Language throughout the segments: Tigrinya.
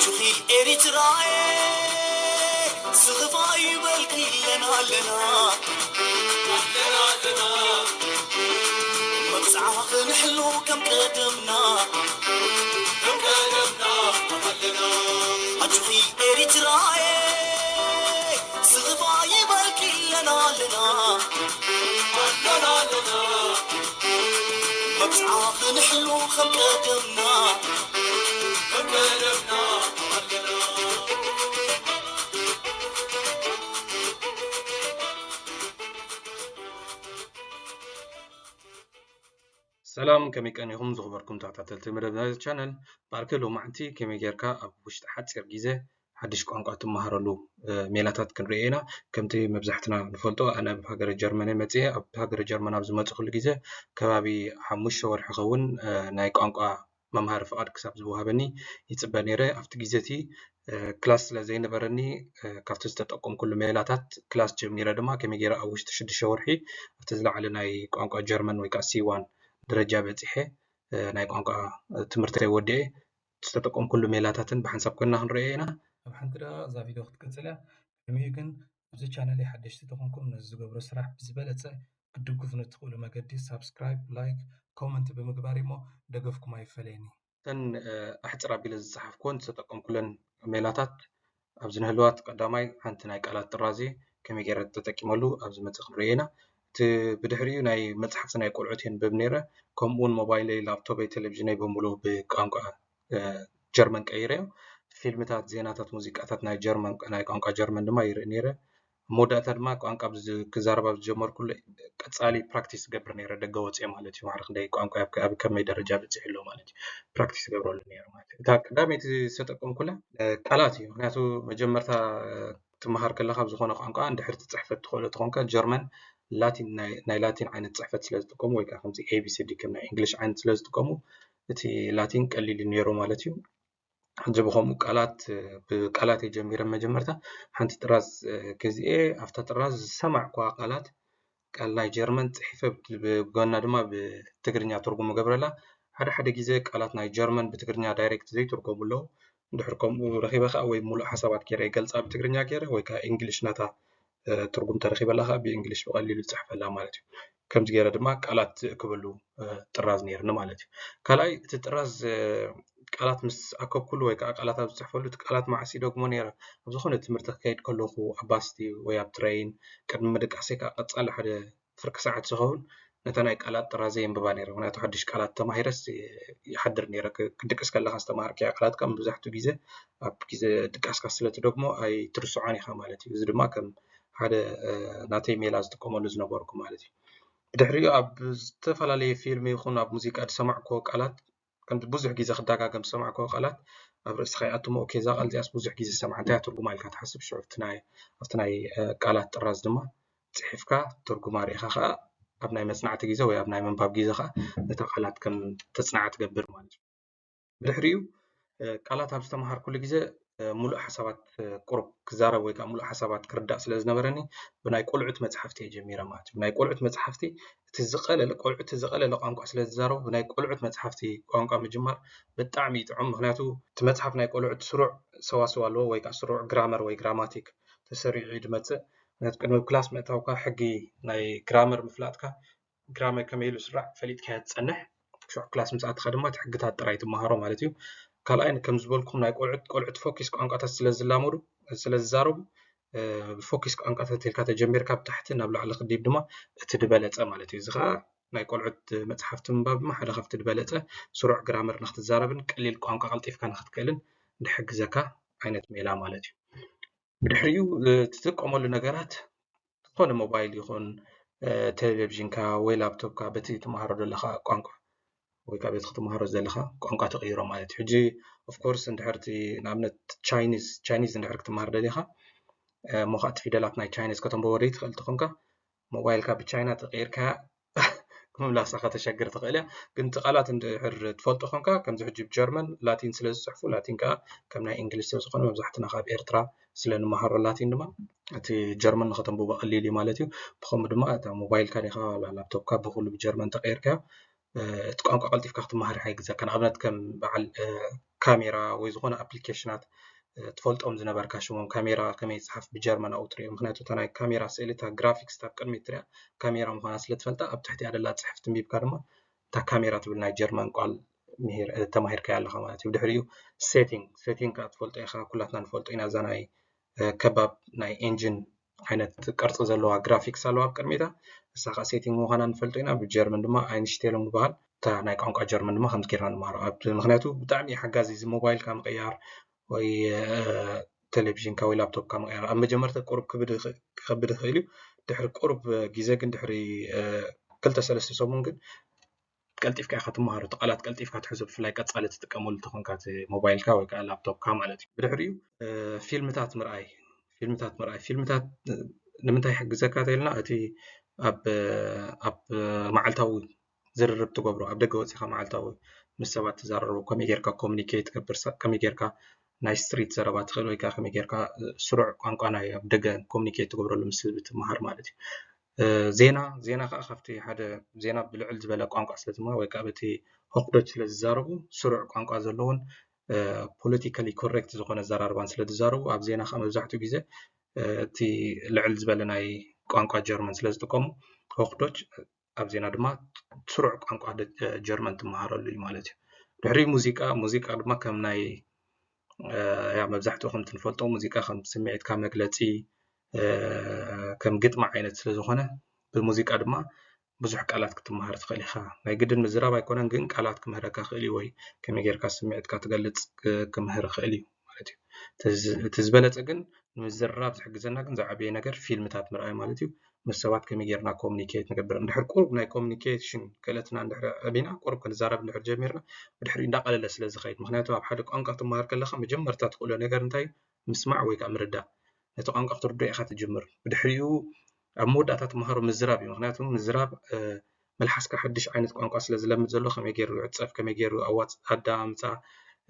ቹኺ ኤሪትራየ ስኽፋ ይበልኪ ኣለና ኣለና ኣለና ኣለና መብጽዓ ክንሕሉ ከም ቀደምና ከም ቀደምና ኣለና ኣቹኺ ኤሪትራየ ስኽፋ ይበልኪ ኣለና ኣለና ኣለና ኣለና መብጽዓ ክንሕሉ ከም ቀደምና ከም ቀደምና ኣለና ሰላም ከመይ ቀኒኹም ዝኽበርኩም ተኸታተልቲ መደብ ናይዚ ቻነል። ብኣርከ ሎማዕንቲ ከመይ ጌርካ ኣብ ውሽጢ ሓፂር ግዜ ሓድሽ ቋንቋ ትመሃረሉ ሜላታት ክንርኢ ኢና። ከምቲ መብዛሕትና ንፈልጦ ኣነ ኣብ ሃገረ ጀርመን መፅየ ኣብ ሃገረ ጀርመን ኣብ ዝመፅእሉ ግዜ ከባቢ ሓሙሽተ ወርሒ ኸውን ናይ ቋንቋ መምሃሪ ፍቓድ ክሳብ ዝወሃበኒ ይፅበ ነይረ። ኣብቲ ግዜ እቲ ክላስ ስለ ዘይነበረኒ ካብቲ ዝተጠቀምኩሉ ሜላታት ክላስ ጀሚረ ድማ ከመይ ገይረ ኣብ ውሽጢ ሽዱሽተ ወርሒ ኣብቲ ዝለዓለ ናይ ቋንቋ ጀርመን ወይ ከዓ ሲ ዋን ደረጃ በፂሐ ናይ ቋንቋ ትምህርተይ ወዲኤ ዝተጠቀምኩሉ ሜላታትን ብሓንሳብ ኮይና ክንሪኦ ኢና። ኣብ ሓንቲ ደቂቕ እዛ ቪድዮ ክትቅፅል እያ። ቅድሚኡ ግን ኣብዚ ቻነለይ ሓደሽቲ ተኾንኩም ነዚ ዝገብሮ ስራሕ ብዝበለፀ ክትድግፉኒ እትኽእሉ መገዲ ሳብስክራይብ፣ ላይክ፣ ኮመንት ብምግባር እሞ ደገፍኩም ኣይፈለየኒ። እተን ኣሕፅር ኣቢለ ዝፀሓፍኩወን ዝተጠቀምኩለን ሜላታት ኣብዚ ንህልዋት ቀዳማይ ሓንቲ ናይ ቃላት ጥራዝ እየ ከመይ ገይረ ተጠቂመሉ ኣብዚ መፅእ ክንሪኦ ኢና። እቲ ብድሕሪኡ ናይ መፅሓፍቲ ናይ ቆልዑት የንብብ ነይረ። ከምኡ እውን ሞባይለይ፣ ላፕቶፐይ፣ ቴሌቪዥነይ በሙሉ ብቋንቋ ጀርመን ቀይረዮ። ፊልምታት፣ ዜናታት፣ ሙዚቃታት ናይ ጀርመን ናይ ቋንቋ ጀርመን ድማ ይርኢ ነይረ። መወዳእታ ድማ ቋንቋ ክዛረብ ኣብ ዝጀመርኩሉ ቀፃሊ ፕራክቲስ ገብር ነይረ ደገ ወፅየ ማለት እዩ። ማዕረ ክንደይ ቋንቋ ኣብ ከመይ ደረጃ በፂሑ ኣሎ ማለት እዩ ፕራክቲስ ገብረሉ ነይረ ማለት እዩ። እታ ቀዳመይቲ ዝተጠቀምኩላ ቃላት እዩ። ምክንያቱ መጀመርታ ትመሃር ከለካ ብዝኮነ ቋንቋ እንድሕር ትፅሕፈት ትኽእሎ ተኾንካ ጀርመን ላቲን ናይ ላቲን ዓይነት ፅሕፈት ስለ ዝጥቀሙ ወይ ከዓ ከምዚ ኤቢሲዲ ከም ናይ እንግሊሽ ዓይነት ስለ ዝጥቀሙ እቲ ላቲን ቀሊል እዩ ነይሩ ማለት እዩ። ሕጂ ብከምኡ ቃላት ብቃላት እየ ጀሚረ መጀመርታ ሓንቲ ጥራዝ ገዚኤ ኣብታ ጥራዝ ዝሰማዕኳ ቃላት ቃል ናይ ጀርመን ፅሒፈ ብጎና ድማ ብትግርኛ ትርጉም እገብረላ። ሓደ ሓደ ግዜ ቃላት ናይ ጀርመን ብትግርኛ ዳይሬክት ዘይትርጎሙ ኣለዉ። እንድሕር ከምኡ ረኺበ ከዓ ወይ ሙሉእ ሓሳባት ገይረ ይገልፃ ብትግርኛ ገይረ ወይ ከዓ ኢንግሊሽ ናታ ትርጉም ተረኺበላ ከዓ ብእንግሊሽ ብቐሊሉ ይፅሕፈላ ማለት እዩ። ከምዚ ገይረ ድማ ቃላት ዝእክበሉ ጥራዝ ነይርኒ ማለት እዩ። ካልኣይ እቲ ጥራዝ ቃላት ምስ ኣከብኩሉ ወይ ከዓ ቃላት ኣብ ዝፅሕፈሉ እቲ ቃላት መዓስ ይደግሞ ነይረ ኣብ ዝኾነ ትምህርቲ ክከይድ ከለኹ ኣብ ባስቲ ወይ ኣብ ትረይን ቅድሚ ምድቃሰይ ከዓ ቀፃሊ ሓደ ፍርቂ ሰዓት ዝኸውን ነታ ናይ ቃላት ጥራዘ የንብባ ነይረ። ምክንያቱ ሓድሽ ቃላት ተማሂረስ ይሓድር ነይረ። ክድቅስ ከለካ ዝተማሃርካዮ ቃላት ከም መብዛሕትኡ ግዜ ኣብ ግዜ ድቃስካ ስለ ትደግሞ ኣይትርስዖን ኢካ ማለት እዩ። እዚ ድማ ከም ሓደ ናተይ ሜላ ዝጥቀመሉ ዝነበርኩ ማለት እዩ። ብድሕሪኡ ኣብ ዝተፈላለየ ፊልም ይኹን ኣብ ሙዚቃ ዝሰማዕክዎ ቃላት ከምዚ ብዙሕ ግዜ ክደጋገም ዝሰማዕክዎ ቃላት ኣብ ርእስኻ ይኣትሞ። ኦኬ እዛ ቃል እዚኣስ ብዙሕ ግዜ ዝሰምዓ እንታይ እያ ትርጉማ ኢልካ ትሓስብ። ሽዑ ኣብቲ ናይ ኣብቲ ናይ ቃላት ጥራዝ ድማ ፅሒፍካ ትርጉማ ርኢኻ ከዓ ኣብ ናይ መፅናዕቲ ግዜ ወይ ኣብ ናይ ምንባብ ግዜ ከዓ ነታ ቃላት ከም ተፅናዓ ትገብር ማለት እዩ። ብድሕሪኡ ቃላት ኣብ ዝተምሃርኩሉ ግዜ ሙሉእ ሓሳባት ቁሩብ ክዛረብ ወይ ከዓ ሙሉእ ሓሳባት ክርዳእ ስለ ዝነበረኒ ብናይ ቆልዑት መፅሓፍቲ እየ ጀሚረ ማለት እዩ። ብናይ ቆልዑት መፅሓፍቲ እቲ ዝቐለለ ቆልዑት እቲ ዝቐለለ ቋንቋ ስለ ዝዛረቡ ብናይ ቆልዑት መፅሓፍቲ ቋንቋ ምጅማር ብጣዕሚ ይጥዑም። ምክንያቱ እቲ መፅሓፍ ናይ ቆልዑት ስሩዕ ሰዋስው ኣለዎ ወይ ከዓ ስሩዕ ግራመር ወይ ግራማቲክ ተሰሪዑ እዩ ዝመፅእ። ምክንያቱ ቅድሚ ክላስ ምእታውካ ሕጊ ናይ ግራመር ምፍላጥካ ግራመር ከመይ ኢሉ ስራዕ ፈሊጥካዮ ትፀንሕ። ሽዑ ክላስ ምስ ኣተኻ ድማ እቲ ሕግታት ጥራይ ትመሃሮ ማለት እዩ። ካልኣይ ከም ዝበልኩም ናይ ቆልዑት ቆልዑት ፎኪስ ቋንቋታት ስለ ዝላመዱ ስለ ዝዛረቡ ብፎኪስ ቋንቋታት ኢልካ ተጀሚርካ ብታሕቲ ናብ ላዕሊ ክዲብ ድማ እቲ ዝበለፀ ማለት እዩ። እዚ ከዓ ናይ ቆልዑት መፅሓፍቲ ምንባብ ድማ ሓደ ካብቲ ዝበለፀ ስሩዕ ግራመር ንክትዛረብን ቀሊል ቋንቋ ቀልጢፍካ ንክትክእልን ዝሕግዘካ ዓይነት ሜላ ማለት እዩ። ብድሕሪኡ ትጥቀመሉ ነገራት ዝኾነ ሞባይል ይኹን ቴሌቪዥንካ ወይ ላፕቶፕካ በቲ ትመሃሮ ዘለካ ቋንቋ ወይ ከዓ በቲ ክትመሃሮ ዘለካ ቋንቋ ትቕይሮ ማለት እዩ። ሕጂ ኦፍኮርስ እንድሕር እቲ ንኣብነት ቻይኒዝ ቻይኒዝ እንድሕር ክትመሃር ደሊኻ እሞ ከዓ እቲ ፊደላት ናይ ቻይኒዝ ከተንብቦ ዘይትኽእል ተኾንካ ሞባይልካ ብቻይና ተቐይርካ ምምላሳ ከተሸግር ትኽእል እያ። ግን እቲ ቃላት እንድሕር ትፈልጦ ኮንካ ከምዚ ሕጂ ብጀርመን ላቲን ስለ ዝፅሕፉ ላቲን ከዓ ከም ናይ እንግሊዝ ስለ ዝኾነ መብዛሕትና ካብ ኤርትራ ስለ ንመሃሮ ላቲን ድማ እቲ ጀርመን ንኸተንብቦ ቀሊል እዩ ማለት እዩ። ብኸምኡ ድማ እታ ሞባይልካ ዲኻ ዋላ ላፕቶፕካ ብኩሉ ብጀርመን ተቐይርካዮ እቲ ቋንቋ ቀልጢፍካ ክትመሃር ይሓግዘካ። ንኣብነት ከም በዓል ካሜራ ወይ ዝኾነ ኣፕሊኬሽናት ትፈልጦም ዝነበርካ ሽሞም፣ ካሜራ ከመይ ይፅሓፍ ብጀርመን ኣብኡ ትሪኦ። ምክንያቱ እታ ናይ ካሜራ ስእሊ፣ እታ ግራፊክስ ኣብ ቅድሚት ትሪኣ ካሜራ ምዃና ስለ ትፈልጣ፣ ኣብ ትሕቲኣ ደላ ፅሕፍቲ ኣንቢብካ ድማ እታ ካሜራ ትብል ናይ ጀርመን ቃል ተማሂርካያ ኣለኻ ማለት እዩ። ብድሕሪኡ ሴቲንግ፣ ሴቲንግ ከዓ ትፈልጦ ኢኻ፣ ኩላትና ንፈልጦ ኢና። እዛ ናይ ከባብ ናይ ኤንጂን ዓይነት ቅርፂ ዘለዋ ግራፊክስ ኣለዋ ኣብ ቅድሚታ። እሳ ከዓ ሴቲንግ ምዃና ንፈልጦ ኢና። ብጀርመን ድማ ኣይንሽቴሉንግ ዝበሃል፣ እታ ናይ ቋንቋ ጀርመን ድማ ከምዚ ጌርና ንመሃሮ። ምክንያቱ ብጣዕሚ ሓጋዚ፣ እዚ ሞባይልካ ምቕያር ወይ ቴሌቪዥንካ ወይ ላፕቶፕካ ምቕያር ኣብ መጀመርታ ቁሩብ ክብድ ይኸ- ክኸብድ ይኽእል እዩ። ድሕሪ ቁሩብ ግዜ ግን፣ ድሕሪ ክልተ ሰለስተ ሰሙን ግን ቀልጢፍካ ኢኻ ትመሃሮ። እቲ ቃላት ቀልጢፍካ ትሕዞ፣ ብፍላይ ቀጻሊ ትጥቀመሉ ተኾንካ እቲ ሞባይልካ ወይ ከዓ ላፕቶፕካ ማለት እዩ። ብድሕሪኡ ፊልምታት ምርኣይ፣ ፊልምታት ምርኣይ፣ ፊልምታት ንምንታይ ይሕግዘካ ተይልና፣ እቲ ኣብ ኣብ መዓልታዊ ዝርርብ ትገብሮ፣ ኣብ ደገ ወፂኻ መዓልታዊ ምስ ሰባት ትዛረቦ፣ ከመይ ጌርካ ኮሚኒኬት ትገብር፣ ከመይ ጌርካ ናይ ስትሪት ዘረባ ትኽእል ወይ ከዓ ከመይ ጌርካ ስሩዕ ቋንቋ ናይ ኣብ ደገ ኮሚኒኬት ትገብረሉ ምስ ህዝቢ ትመሃር ማለት እዩ። ዜና፣ ዜና ከዓ ካብቲ ሓደ ዜና ብልዕል ዝበለ ቋንቋ ስለ ዝመሃር ወይ ከዓ በቲ ሆኽዶች ስለ ዝዛረቡ፣ ስሩዕ ቋንቋ ዘለዎን ፖለቲካሊ ኮሬክት ዝኾነ ኣዘራርባን ስለ ዝዛረቡ፣ ኣብ ዜና ከዓ መብዛሕትኡ ግዜ እቲ ልዕል ዝበለ ናይ ቋንቋ ጀርመን ስለ ዝጥቀሙ፣ ሆኽዶች ኣብ ዜና ድማ ስሩዕ ቋንቋ ጀርመን ትመሃረሉ እዩ ማለት እዩ። ድሕሪ ሙዚቃ፣ ሙዚቃ ድማ ከም ናይ ያ መብዛሕትኡ ከምቲ ንፈልጦ ሙዚቃ ከም ስምዒትካ መግለፂ ከም ግጥሚ ዓይነት ስለ ዝኾነ፣ ብሙዚቃ ድማ ብዙሕ ቃላት ክትመሃር ትኽእል ኢኻ። ናይ ግድን ምዝራብ ኣይኮነን፣ ግን ቃላት ክምህረካ ክእል እዩ፣ ወይ ከመይ ጌርካ ስምዒትካ ትገልፅ ክምህር ክእል እዩ ማለት እዩ። እቲ ዝበለፀ ግን ንምዝራብ ዝሕግዘና ግን ዝዓበየ ነገር ፊልምታት ምርኣይ ማለት እዩ። ምስ ሰባት ከመይ ጌርና ኮሚኒኬት ንገብር። እንድሕር ቁሩብ ናይ ኮሚኒኬሽን ክእለትና እንድሕር ኣዕቢና፣ ቁሩብ ክንዛረብ እንድሕር ጀሚርና፣ ብድሕሪኡ እንዳቐለለ ስለ ዝኸይድ። ምክንያቱ ኣብ ሓደ ቋንቋ ክትመሃር ከለኻ መጀመርታ ትኽእሎ ነገር እንታይ እዩ? ምስማዕ ወይ ከዓ ምርዳእ። ነቲ ቋንቋ ክትርድኦ ኢኻ ትጅምር። ብድሕሪኡ ኣብ መወዳእታ ትመሃሮ ምዝራብ እዩ። ምክንያቱ ምዝራብ መልሓስካ ሓድሽ ዓይነት ቋንቋ ስለ ዝለምድ ዘሎ፣ ከመይ ገይሩ ይዕፀፍ፣ ከመይ ገይሩ ኣዋፅ ኣዳምፃ፣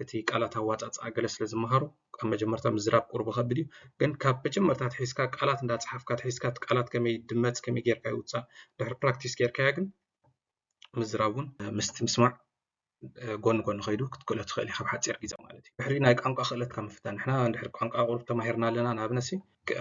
እቲ ቃላት ኣዋፃፅኣ ገለ ስለ ዝመሃሩ፣ ኣብ መጀመርታ ምዝራብ ቁሩብ ከብድ እዩ። ግን ካብ መጀመርታ ትሒዝካ፣ ቃላት እንዳፀሓፍካ ትሒዝካ፣ እቲ ቃላት ከመይ ይድመፅ፣ ከመይ ጌርካ ይውፃእ፣ ድሕሪ ፕራክቲስ ጌርካያ ግን ምዝራብ እውን ምስቲ ምስማዕ ጎን ጎን ከይዱ ክትክእሎ ትኽእል ኢኻ ኣብ ሓፂር ግዜ ማለት እዩ። ድሕሪ ናይ ቋንቋ ክእለትካ ምፍታን፣ ንሕና እንድሕር ቋንቋ ቁሩብ ተማሂርና ኣለና፣ ንኣብነት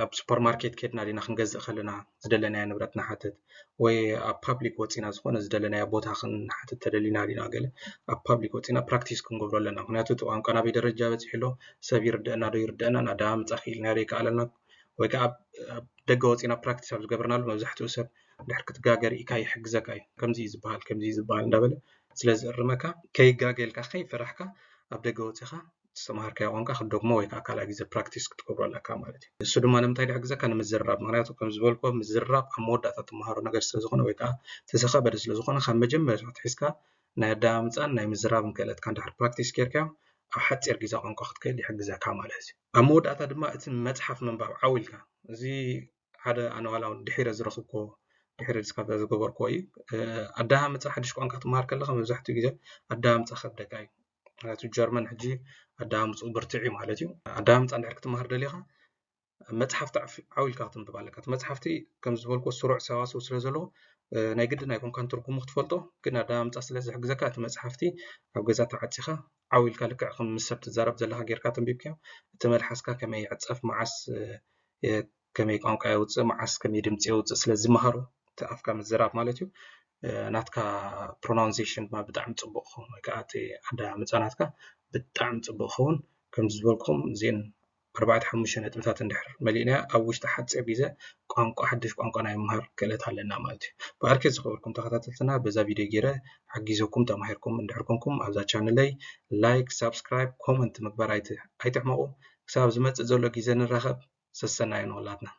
ኣብ ሱፐርማርኬት ኬድና ዲና ክንገዝእ ከለና ዝደለናዮ ንብረት ንሓትት፣ ወይ ኣብ ፓብሊክ ወፂና ዝኾነ ዝደለናዮ ቦታ ክንሓትት ተደሊና ዲና ገለ ኣብ ፓብሊክ ወፂና ፕራክቲስ ክንገብሮ ኣለና። ምክንያቱ እቲ ቋንቋ ናበይ ደረጃ በፂሑ ኣሎ፣ ሰብ ይርደአና ዶ ይርደአና፣ ኣዳምፃ ክኢልና ዶ ይከኣለና፣ ወይ ከዓ ኣብ ደገ ወፂና ፕራክቲስ ኣብ ዝገበርናሉ መብዛሕትኡ ሰብ ድሕር ክትጋገ ርኢካ ይሕግዘካ እዩ። ከምዚ እዩ ዝበሃል፣ ከምዚ እዩ ዝበሃል እንዳበለ ስለ ዝእርመካ፣ ከይጋገ ኢልካ ከይፈራሕካ ኣብ ደገ ወፂኻ ዝተምሃርካዮ ቋንቋ ክትደግሞ ወይ ከዓ ካልኣይ ግዜ ፕራክቲስ ክትገብሮ ኣለካ ማለት እዩ። እሱ ድማ ንምንታይ ይሕግዘካ? ንምዝርራብ። ምክንያቱ ከም ዝበልኮ ምዝርራብ ኣብ መወዳእታ ትምሃሮ ነገር ስለ ዝኾነ ወይ ከዓ ተዘኸበደ ስለ ዝኾነ ካብ መጀመርያ ኣትሒዝካ ናይ ኣደማምፃን ናይ ምዝራብን ክእለትካ እንድሕር ፕራክቲስ ጌርካዮ ኣብ ሓፂር ግዜ ቋንቋ ክትክእል ይሕግዘካ ማለት እዩ። ኣብ መወዳእታ ድማ እቲ መፅሓፍ ምንባብ ዓው ኢልካ እዚ ሓደ ኣነ ዋላ እውን ድሒረ ዝረኽብኮ ድሒረ ዲስካቨር ዝገበርኮ እዩ። ኣደማምፃ ሓድሽ ቋንቋ ትምሃር ከለኻ መብዛሕትኡ ግዜ ኣደማምፃ ከብደካ እዩ። ምክንያቱ ጀርመን ሕጂ ኣደማምፅኡ ብርትዕ እዩ ማለት እዩ። ኣደማምፃ እንድሕር ክትምሃር ደሊኻ መፅሓፍቲ ዓፍ- ዓው ኢልካ ክትንብብ ኣለካ። እቲ መፅሓፍቲ ከም ዝበልኮ ስሩዕ ሰዋስው ስለ ዘለዎ ናይ ግድን ኣይኮንካን ትርጉሙ ክትፈልጦ፣ ግን ኣደማምፃ ስለ ዝሕግዘካ እቲ መፅሓፍቲ ኣብ ገዛ ተዓፂኻ ዓው ኢልካ ልክዕ ከም ምስ ሰብ ትዛረብ ዘለካ ጌርካ ተንቢብካዮ እቲ መልሓስካ ከመይ ይዕፀፍ፣ መዓስ ከመይ ቋንቋ የውፅእ፣ መዓስ ከመይ ድምፂ የውፅእ ስለ ዝመሃሩ እቲ ኣፍካ ምዝራብ ማለት እዩ። ናትካ ፕሮናውንሴሽን ድማ ብጣዕሚ ፅቡቅ ክኸውን ወይ ከዓ እቲ ኣደማምፃ ናትካ ብጣዕሚ ፅቡቅ ክኸውን። ከም ዝበልኩም እዚን ኣርባዕተ ሓሙሽተ ነጥብታት እንድሕር መሊእናያ ኣብ ውሽጢ ሓፂር ግዜ ቋንቋ ሓድሽ ቋንቋ ናይ ምምሃር ክእለት ኣለና ማለት እዩ። ብኣርኬ ዝኸበርኩም ተኸታተልትና በዛ ቪድዮ ገይረ ሓጊዘኩም ተማሂርኩም እንድሕር ኮንኩም ኣብዛ ቻነለይ ላይክ፣ ሳብስክራይብ፣ ኮመንት ምግባር ኣይትሕመቁ። ክሳብ ዝመፅእ ዘሎ ግዜ ንራኸብ። ሰሰናዩ ንኹላትና።